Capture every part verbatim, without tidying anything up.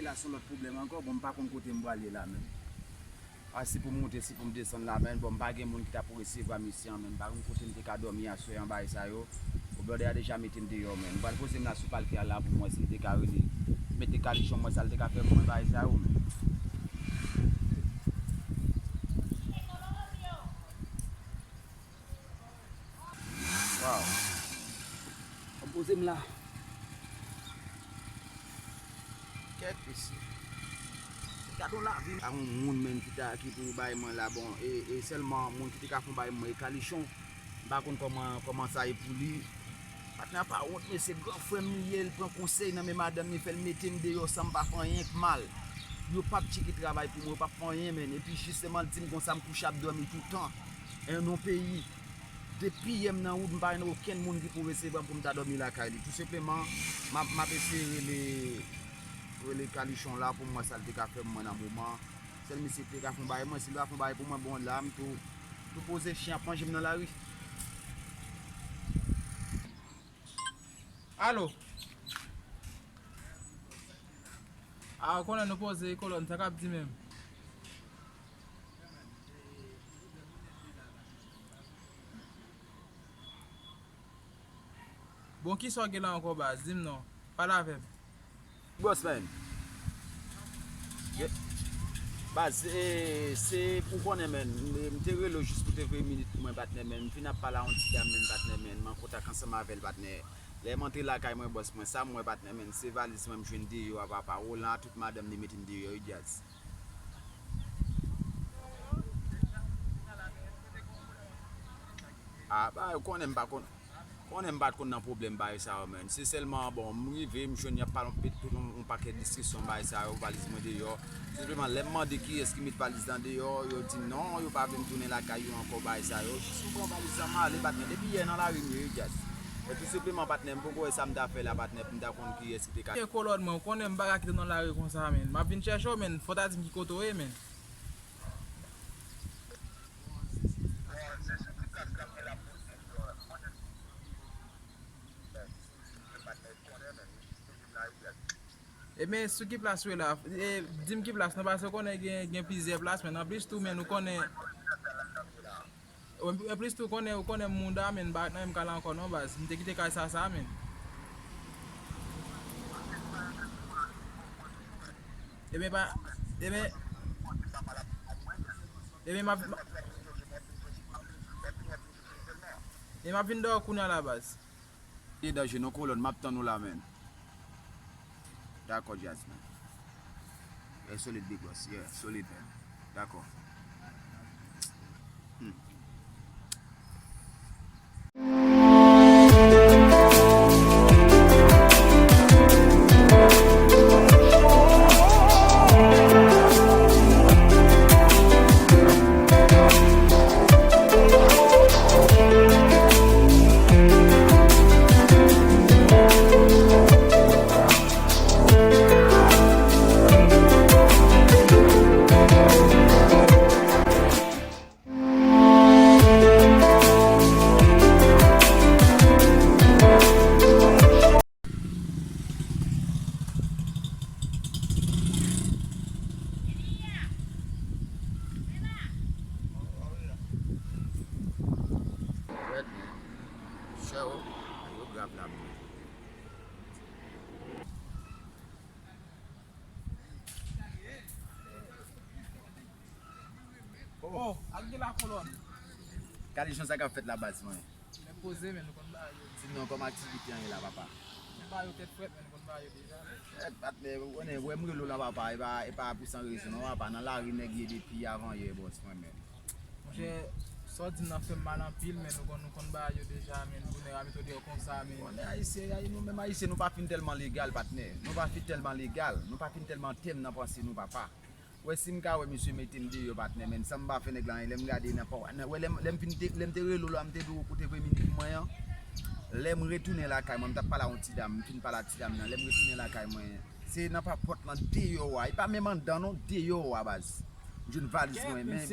La se yon lòt pwoblèm ankò, bon, m pa konn kote m prale la menm. A, si pou m monte, si pou m desann la menm, bon, m pa gen moun ki ta pou resevwa m isi an menm, m pa konn kote m te ka dòmi aswè an, bagay sa yo. Bon, blòdè a deja mete m deyò menm. M pral poze m la sou palke a la pou m wè si m te ka rele, mete kalichon m wè sa l te ka fè pou mwen, bagay sa yo menm. Waw. Mwen poze m la. Kèt mesye. Gade yon lavi. A yon moun menm ki ta, ki pou bay mwen la, bon, e, e sèlman moun ki te ka fon bay mwen, e kalichon. M pa konn kòman, kòman sa ye pou li. Patnè a pa wont, mesye, gran frè m li ye, l pran konsèy nan men madanm li, fè l mete m deyò san m pa fè anyen k mal. Yo p ap tcheke travay pou mwen, yo p ap fè anyen, menn. Epi jisteman, l di m konsa, m kouche ap dòmi toutan. Nan yon peyi. Depi yè m nan wout, m pa jwenn okenn moun ki pou resevwa m pou m ta dòmi lakay li. Tou senpleman, m ap, m ap eseye rele, rele kalichon la pou m wè sa l te ka fè pou mwen nan moman. Sèl misye ki te ka fè yon bagay mwen, si l pa fè yon bagay pou mwen, bon, la, m tou, tou poze chen ap manje m nan lari. Alo? A, ou konnen nou poze kolòn, sa k ap di menm? Bon, kisa w gen la ankò, baz? Di m non. Pale avè m. Bòs, man. Ye-, baz, e, se pou konnen, man. M, m te rele w jis pou te voye minit pou mwen, patnè, man. M fin ap pale a yon ti dam, man, patnè, man. M an kontak ansanm avè l, patnè. Lè m antre lakay mwen, bòs, mwen, sa m wè, patnè, man, se valiz mwen m jwenn deyò a, papa. Roland a tout madanm li mete m deyò, wi, djaz. A, ba, ou konnen m pa konn, konnen m pa t konn nan pwoblèm bagay sa yo, man. Se sèlman, bon, m rive, m jwenn y ap pale yon pil, tout yon, yon pakèt diskisyon bagay sa yo, valiz mwen deyò. Senpleman, lè m mande kiyès ki met valiz lan deyò, yo di m non, yo pa vle m tounen lakay yo ankò, bagay sa yo. Jis m pran valiz lan, m ale, patnè. Depi yè nan lari m ye, wi, djaz. Men tou senpleman, patnè, m poko wè sa m ta fè la, patnè, pou m ta konn kiyès ki te ka. Ke kolòn mwen, ou konnen m pa ka kite w nan lari konsa, man. M ap vin chèche w, man. Fò w ta di m ki kote w ye, man. Ebyen, sou ki plas ou ye la? E, di m ki plas non, paske ou konnen gen, gen plizyè plas, men anplis tou, men nou konnen, anplis tou, ou konnen, ou konnen m mouda, men m pa nan menm kay la ankò non, baz. M te kite kay sa, sa, men. Ebyen, pa, ebyen, ebyen, m ap, ebyen, m ap vin dèyè w kounye a la, baz. Li danje non, kolòn, m ap tann ou la, man. Dakò, djaz, man. Yeah, solid, big boss. Yeah, solid, man. Dakò. Hmm. Rèd, man. Chè, o, yo grav la, man. Oh, ak de la kolòn. Gade jan sa k ap fèt la, baz mwen. Lè poze, men nou konn bagay yo. Di non, kòm aktivite an ye la, papa? Nou ba yo tèt frèt, men nou konn bagay yo deja. Eh, patnè, ou konnen, wè m rele w la, papa, e pa, e pa pou san rezon non, papa. Nan lari nèg ye depi avan yè, bòs mwen, men. Monchè, sa w di m nan fè m mal anpil, men nou konn, nou konn bagay yo deja, men nou konnen a mete w deyò konsa, men. Konnen Ayisyen, ay, nou menm Ayisyen, nou pa fin tèlman legal, patnè. Nou pa fin tèlman legal, nou pa fin tèlman tèm nan panse nou, papa. Wè, si m ka wè misye mete m deyò, patnè, men san m pa fè nèg la anyen, lè m gade nan pa, nan, wè, lè m, lè m fin te, lè m te rele w la, m te di w pou te voye minit pou mwen an. Lè m retounen lakay mwen, m t ap pale a yon ti dam, m fin pale a ti dam nan, lè m retounen lakay mwen, se nan pa pòt lan deyò a, e pa menm anndan non, deyò a, baz. M jwenn valiz mwen, men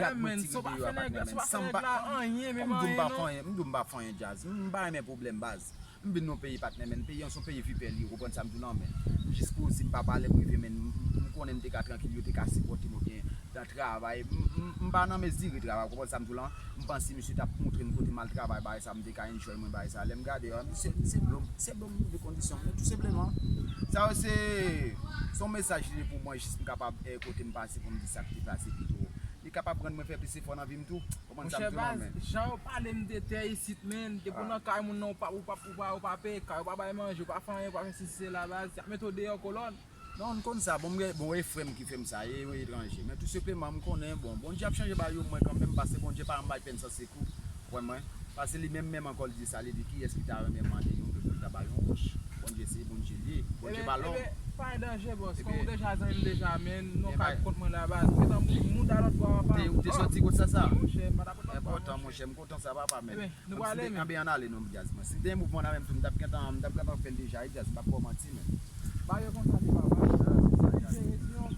rad mwen tire deyò a, patnè, men san m pa, m di w m pa fè anyen, m di w m pa fè anyen, djaz, m pa renmen pwoblèm, baz. M vin nan peyi patnè, men peyi an se yon peyi vipè li ye, ou konprann sa m di w lan, men. M jis kouri, si m pa pale, m rive, men m, m, m konnen m te ka trankil, yo te ka sipòte m oubyen nan travay. M, m, m pa nan mezire travay, ou konprann sa m di w lan. M panse misye t ap montre m kote m al travay, bagay sa, m te ka enjoy mwen, bagay sa. Lè m gade, ah, misye, misye blo m, misye blo m rive kondisyon, men tou senpleman. Sa yo se, se yon mesaj li ye pou mwen, jis m kapab, eh, kote m pase pou m di sa k te pase pito. Li kapab rann mwen fè plis efò nan vi m tou. Ou konprann sa m di w lan, men. Monchè baz, jan yo pale m de tè isit, men, depi w nan kay moun nan, ou pa, ou pa, ou pa, ou pa peye kay, ou pa bay manje, ou pa fè anyen, ou pa fè sesi sela baz, y ap mete w deyò kolòn. Non, m konn sa, bon, m gen, bon, e frè m ki fè m sa, e yon etranje. Men tou senpleman, m konnen, bon, Bondye ap chanje bagay yo mwen kanmenm, paske Bondye pa janm bay pèn san sekou, ou konprann mwen? Paske li menm, menm ankò, li di sa, li di, kiyès ki ta renmen mande yon grenn pou l ta ba l yon wòch? Bondye se Bondye li ye, Bondye pa lòm. Ebyen, ebyen, pa gen danje, bòs. Kòm ou deja zanmi m deja, men, non, ka kont mwen la, baz. Ou gentan mou-, mouda lòt bò a, papa. Ou te, ou te sòti kot sa, sa? Monchè, m pa ta kontan, monchè. Enpòtan, monchè, m kontan sa, papa, men. Ebyen, nou prale, men. Anben, ann ale, non, jazz. Mwen, si m te gen mouvman la menm tou, m t ap gentan, m t ap gentan fè l deja, wi, jazz, m p ap ba w manti, men. Ba yo konsa, li pa, pa. Jere ti yon.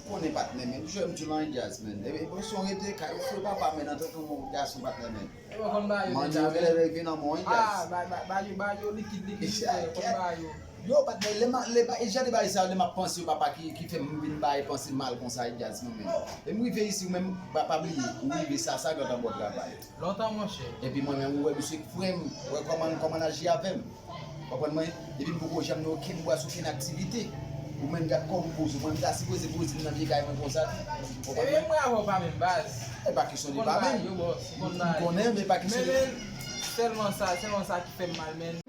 Konnen patnè, men, jwe m di lan jazz, men. E, e, si w rete kay ou fre papa, men, antanke yon gason patnè, men. E mwen konn ba yo. Manman yo genlè rive nan mwen, jazz. Ah, ba, ba, ba yo, ba yo likid, likid, yo konn ba yo. Yo, patnè, lè m, lè ba, e jan de bagay sa yo, lè m ap panse yo, papa, ki, ki fè m vin bay panse mal konsa, jazz, mwen menm. E m rive isi, ou menm, pa, pa bliye, ou rive sa, sa gentan bon travay. Lontan, monchè. Epi mwen menm, ou wè misye k frè m, ou wè kòman, kòman l aji avè m. Konprann mwen? Epi m poko janm nan okenn bras, okenn aktivite. Ou menm gad kòm ou poze w, mwen m ta sipoze poze m nan vye kay mwen konsa tou. Konprann mwen? Ebyen, mwen avè w pa menm baz. E pa kesyon de pa menm. M konnen, men pa kesyon de. Men, men, sèlman sa, sèlman sa ki fè m mal, men.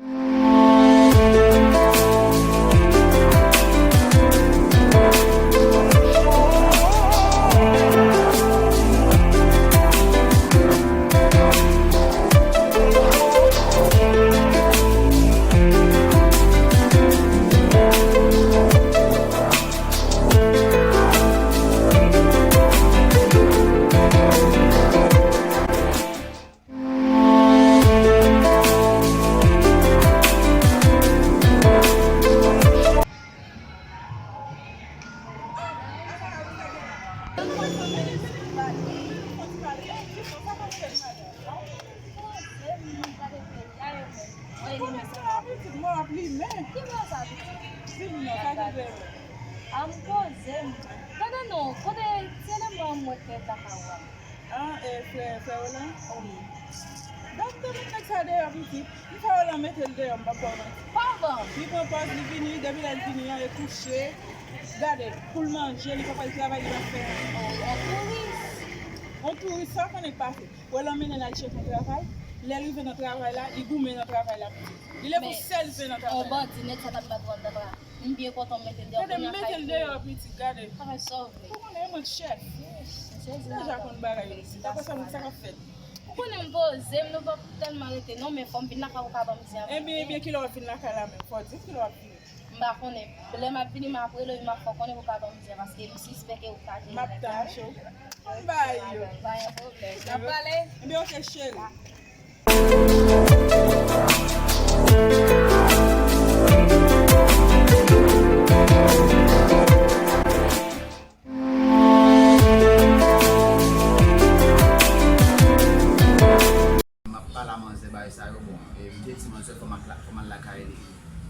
Gade non, kote se lè mwen mwen fè kaka w a. Ah, e, frè, frè Roland? Wi. Gad, m te met nèg sa deyò, pitit. M fè Roland mete l deyò, m p ap ba w manti. Kòman? Li pran pòz, li vini, depi lè l vini an, e kouche. Gade, pou l manje, li pa pral travay, li p ap fè anyen. Oh, on touris. On touris, sa w konnen k pase. Roland mennen l al chèche yon travay. Lè l rive nan travay la, li goumen nan travay la, pitit. Li leve sèz zen nan travay la. Men, on bandi nèt sa t ap bat w anndan la. M byen kontan m mete l deyò. Gade, m mete l deyò, pitit, gade. Travay sove. Ou konnen e mwen k chèf. Deja konn bagay yo isit. Apre sa, moun sa k ap fèt. Ou konnen m poze m, nou p ap tèlman rete non, men fò m vin lakay ou ka ban m di avèk mwen. Ebyen, ebyen, kilè w ap vin lakay la menm? Fò w di m kilè w ap vini. M pa konnen. Lè m ap vini, m ap rele w, m ap fè w konnen pou w ka ban m di, paske m sispèk ou ka jere nèg la, wi. M ap tann w cho. Konn bagay yo. Pa gen pwoblèm. N ap pale. Ebyen, oke, cheri. M ap pale a manzè bagay sa yo, bon, e, m te di manzè fò m ak la, fò m al lakay li.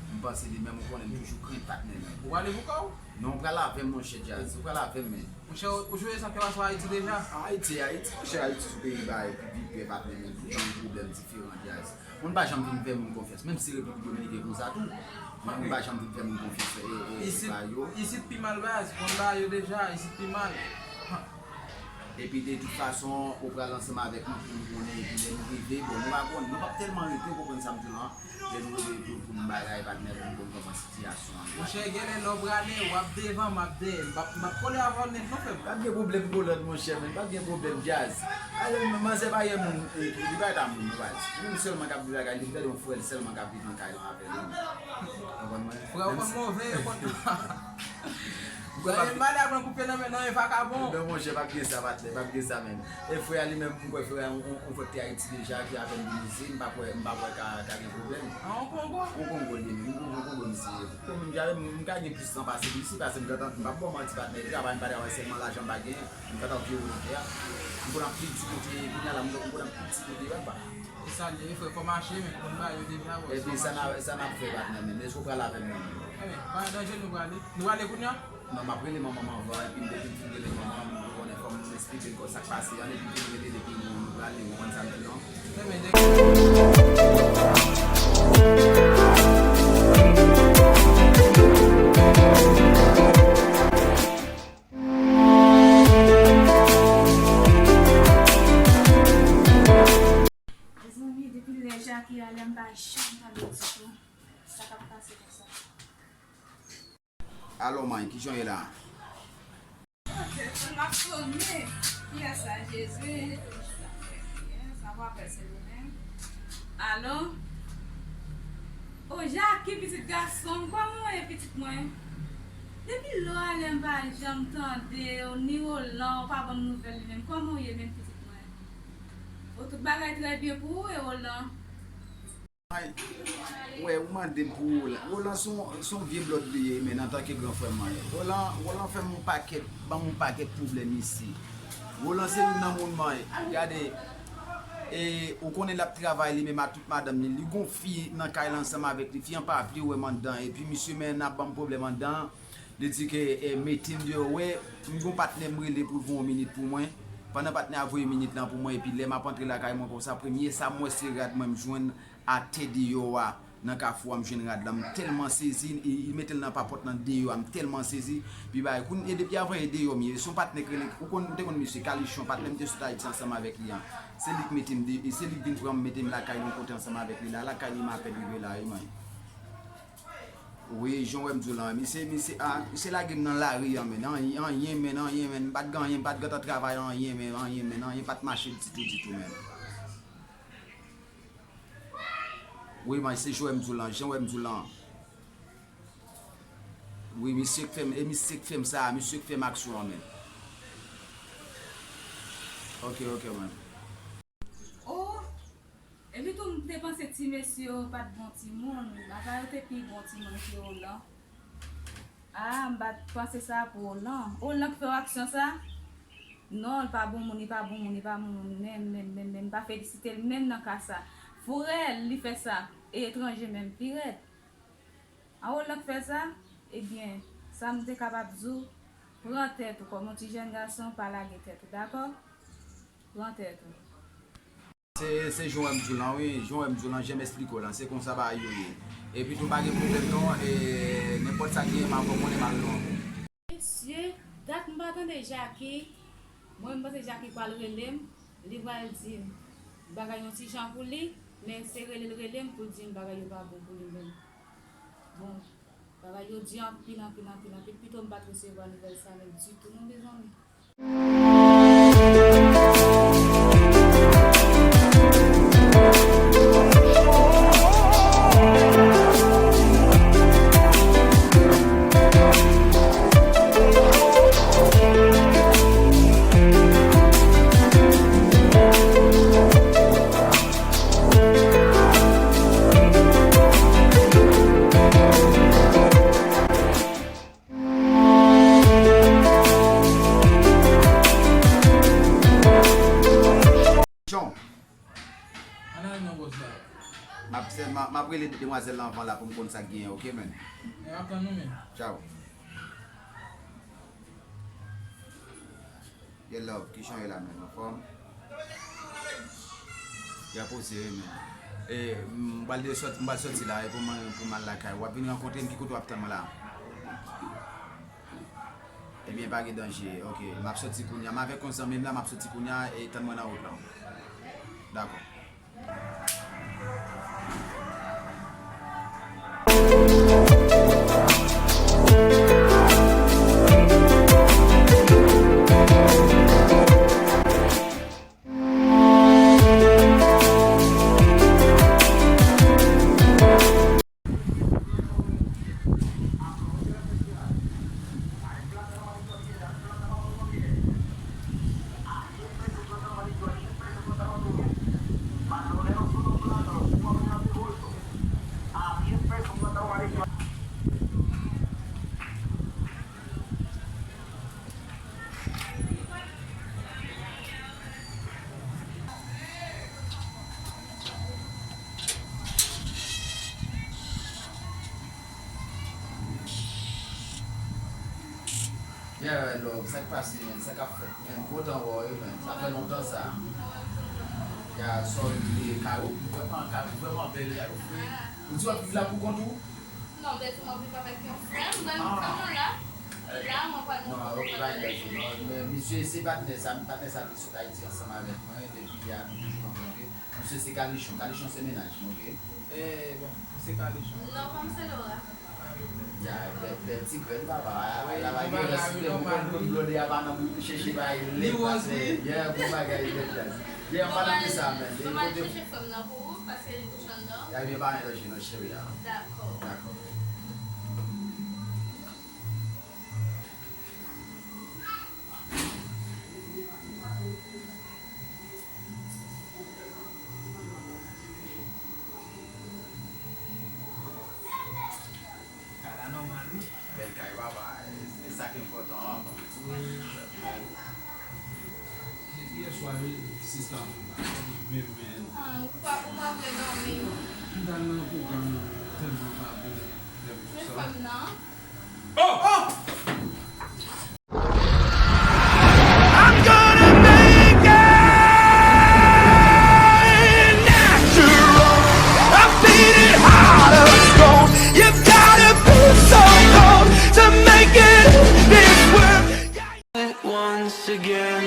M panse li menm, ou konnen m toujou krenk patnè m. Ou prale pou kò w? Non, ou pral avè m, monchè Jazz, ou pral avè m, men. Monchè, ou, ou jwe sa fè aswè Ayiti deja? Ayiti, Ayiti, monchè, Ayiti se peyi bagay ki pi pè patnè m, tout jan de pwoblèm diferan, Jazz. Moun pa janm vin fè moun konfyans, menm si Repiblik Dominiken konsa tou. Moun pa janm vin fè moun konfyans, e, e, e, ba yo. Isit pi mal baz, konn ba yo deja, isit pi mal. Epi de tout fason, ou pral ansanm avèk nou pou nou konnen, epi lè nou rive, bon, nou pa konn, nou p ap tèlman rete, ou konprann sa m di w lan. Lè nou rive pou, pou nou bagay, patnè, pou nou konn kòman sitiyasyon an ye. Monchè, genlè lè w prale, w ap devan, m ap dèyè. M p ap, m p ap kole avè w nèt non, frè m. Pa t gen pwoblèm, Goland, monchè, men, pa t gen pwoblèm, Jazz. Ale, manzè pa yon moun, e, li pa ta moun, non, baz. Li menm sèlman k ap viv lakay li, li gade yon frè l sèlman k ap viv nan kay lan avè li. Konprann mwen? Frè w konn move, yo konn. Mwen, m pale a pran koupe nan men, nan men vakabon. Non, monchè, p ap gen sa, patnè, p ap gen sa menm. E frè a li menm, m kwè frè a, on, on, on fòk te Ayiti deja, ki apèn vin isit, m pa kwè, m pa kwè ka, ka gen pwoblèm. Ah, on Kongo? On Kongo li menm, on Kongo, on Kongo misye ye. Kòm m ka, m ka gen plis tan pase li isi, paske m gentan, m p ap ba w manti, patnè, travay, m pa travay, sèlman lajan m pa genyen, m gentan vye volonte a. M konn ap pli di kote, kounye a la, m konn ap pli di kote yo, pa. E sa l ye, wi, frè, fò mache, men, konn bagay yo deja, bò. Epi sa n a, sa n ap fè, patnè, menm? Èske w pral avè m menm? Ebyen, pa gen danje, nou prale. Nou prale kounye a? Non, m ap rele manman m anvan, epi m depi m fin rele manman m, ou konnen fò m esplike l kò sa k pase an, epi m fin rele l, epi nou, nou prale, ou konprann sa m di w lan? Ebyen, Mezanmi, depi lè Jackie ale, m pa janm tande ditou sa k ap pase konsa. Alo, manmi, kijan w ye la? Oh, telefòn m ap sonnen. Kiyès sa, Jezi? Sa pa pèse li menm. Alo? O, Jackie, pitit gason m, kòman w ye, pitit mwen? Depi lè w ale, m pa janm tande w, ni Roland, ou pa ban m nouvèl li menm. Kòman w ye menm, pitit mwen? O, tout bagay trè byen pou ou, e Roland? Ay, wè, ou mande m pou Roland. Roland se yon, se yon vye blòd li ye, men antanke gran frè m, man. Roland, Roland fè m yon pakèt, ban m yon pakèt pwoblèm isi. Roland se youn nan moun, man. Gade, e, ou konnen l ap travay li menm a tout madanm li. Li gon fi nan kay la ansanm avèk li. Fi an pa vle wè m anndan. Epi misye men ap ban m pwoblèm anndan. Li di ke, e, mete m deyò. Wè, m gon patnè m rele pou l voye yon minit pou mwen. Pandan patnè a voye minit lan pou mwen, epi lè m ap antre lakay mwen konsa, premye sa m wè se rad mwen m jwenn atè deyò a, nan kafou a, m jwenn rad lan, m tèlman sezi, e, li mete l nan papòt lan deyò a, m tèlman sezi, pi bagay, kounye, depi avan yè deyò m ye, se yon patnè k rele, ou konn, ou te konn misye, Kalichon, patnè m te sot Ayiti ansanm avèk li an, se li k mete m de, e se li k vin pran m, mete m lakay li yon kote ansanm avèk li la, lakay li m apèn rive la, wi, man. Wi, jan w wè m di w lan, misye, misye, a, misye lage m nan lari an, men, anyen, anyen, men, anyen, men, m pa t gen anyen, m pa t gentan travay anyen, men, anyen, men, anyen pa t mache ditou, ditou, men. Wi, man, se jan w wè m di w lan, jan w wè m di w lan. Wi, misye k fè m, e misye k fè m sa, misye k fè m aksyon an, men. Ok, ok, man. Oh, epi tou, m te panse ti mesye yo pa t bon timoun, apa yo te pi bon timoun ke Roland. Ah, m pa t panse sa pou Roland. Roland k fè w aksyon sa? Non, li pa bon moun, li pa bon moun, li pa bon moun, menm, menm, menm, menm, m pa felisite l menm nan ka sa. Frè l, li fè sa, e etranje menm, pi rèd. A Roland k fè sa? Ebyen, sa m te kapab di w, pran tèt ou kòm yon ti jèn gason, pa lage tèt ou, dakò? Pran tèt ou. Se, se jan w wè m di w lan, wi, jan w wè m di w lan, jan m esplike w lan, se konsa bagay yo ye. Epi tou pa gen pwoblèm non, e nenpòt sa k genyen m ap konnen m al non. Mesye, dat m pa tande Jackie, mwen m panse Jackie pral rele m, li pral di m bagay yon ti jan pou li, men se rele l rele m pou l di m bagay yo pa bon pou li menm. Bon, bagay yo di anpil, anpil, anpil, anpil, pito m pa t resevwa nouvèl sa menm ditou non, mezanmi. Jon. Ann al non bòs la. M ap sèlman, m ap rele demwazèl la anvan la pou m konn sa k genyen, ok, man? E, m ap tann nou, man. Tchao. Ye love, kijan w ye la, man? Anfòm? Ya poze, wi, man. E, m pral de sòt-, m pral sòti la, e pou m, pou m al lakay. W ap vin rankontre m, ki kote w ap tann mwen la? Ebyen, pa gen danje. Ok, m ap sòti kounye a. M avèk yon zanmi m la, m ap sòti kounye a, e tann mwen nan wout lan. Dakò. Yeah, love, sa k pase, man? Sa k ap fèt, man? Kontan wè w, man. Sa fè lontan, sa. Ya, sorry, Karo, vrèman, Karo, vrèman bèl, Karo, fre. Ou di w ap viv la pou kont ou? Non, m te di m ap viv avèk yon frè m, men m fè mwen la. E la, mwen pral montre w bagay la. Non, men misye, se patnè sa, patnè sa te sot Ayiti ansanm avèk mwen, depi lè a, nou toujou rankontre. Misye se Kalichon. Kalichon se mennaj mwen, oke? Eh, bon, misye Kalichon. Non, pa m se Laura. Ya, bèl, bèl ti grenn papa. Wi, la bagay resi de mwen konn blonde a pa nan pou chèche bay lèt. Li wòz, wi. Yeah, bon bagay, bèl grenn. Yeah, an palan de sa, men. Bon, m al chèche frè m nan pou ou, paske li kouche anndan. Ya, byen pa mèt lòje non, cheri a. Dakò. Dakò. Kay la nòmal, wi. Bèl kay, papa. E, e sa ki enpòtan an, papa. Wi. Yè swa, sista, men, men. Ah, ou pa, ou pa vle dòmi. M t al nan pwogram tèlman pa bon, tèlman sa. Telefòn nan. Oh! Oh! I'm gonna make it natural. I beat it heart of stone. You gotta be so cold to make it in this world. It once again.